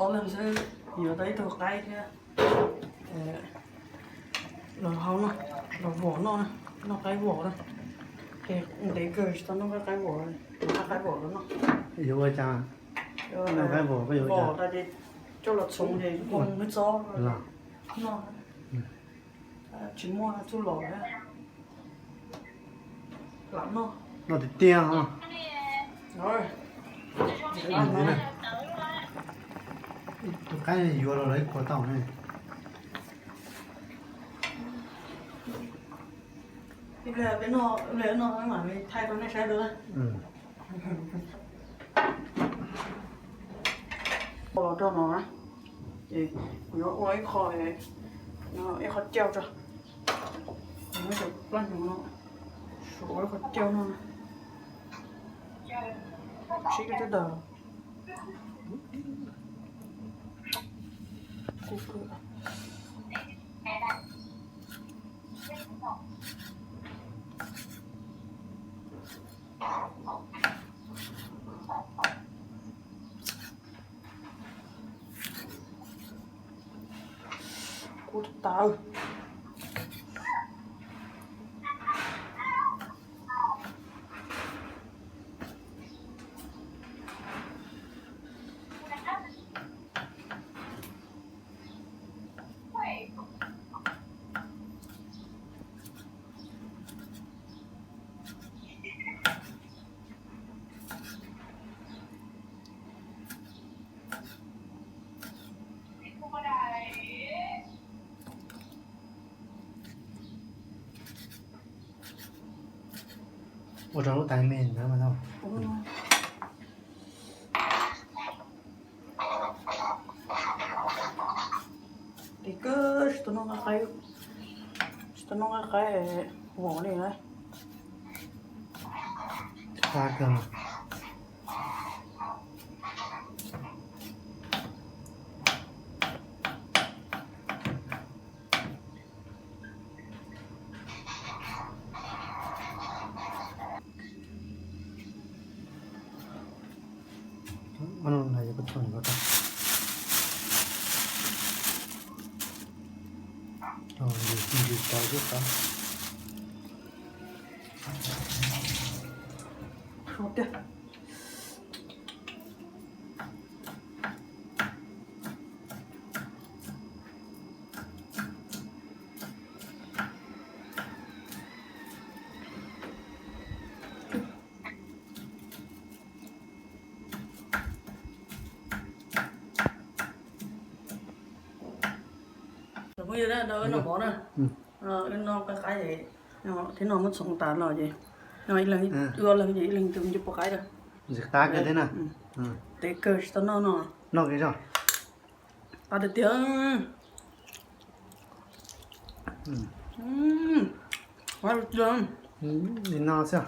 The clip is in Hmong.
Ob leeg xwb, yuav tau ib tug qaib thiab. Los hau no, los vom noj, noj qaib vom na. Ces ntev kawg tsis tau noj qaib vom, qaib vom los noj. Yuav ua cas? Noj qaib vom, vom tas ces coj los txhoov ces ua nws txob noj. Tsis muaj txuj lom thiab. Lam noj. Noj tiag tiag os. Tus qaib yuav los lawv kuas tau ne. Ib pliag peb noj, ib pliag noj mam li thaij rau nej saib dua. Los rau no na, ces kuv yuav ua ib qho, ib qho cauj tso. Muab cov plab hnyuv no suav ua ib qho cauj no. Sib kawg tej ntawd. Kub tas. Ua rau lub tais me ntawd mas tau. Ces kawg tsis tau noj nqaij qaib, tsis tau noj nqaij qaib vom li na. Qab kawg. Phooj ywg, wb noj mov na, wb noj nqaij qaib, thiab no muab txhoov tas los ces ib leeg ib leeg ces ib leeg tus me nyuam pub qaib rau. Ntxim qab kawg thiab na. Ntev kawg tsis tau noj no. Noj kiag zog. Qab tiag tiag. Qab tiag. Li no xwb.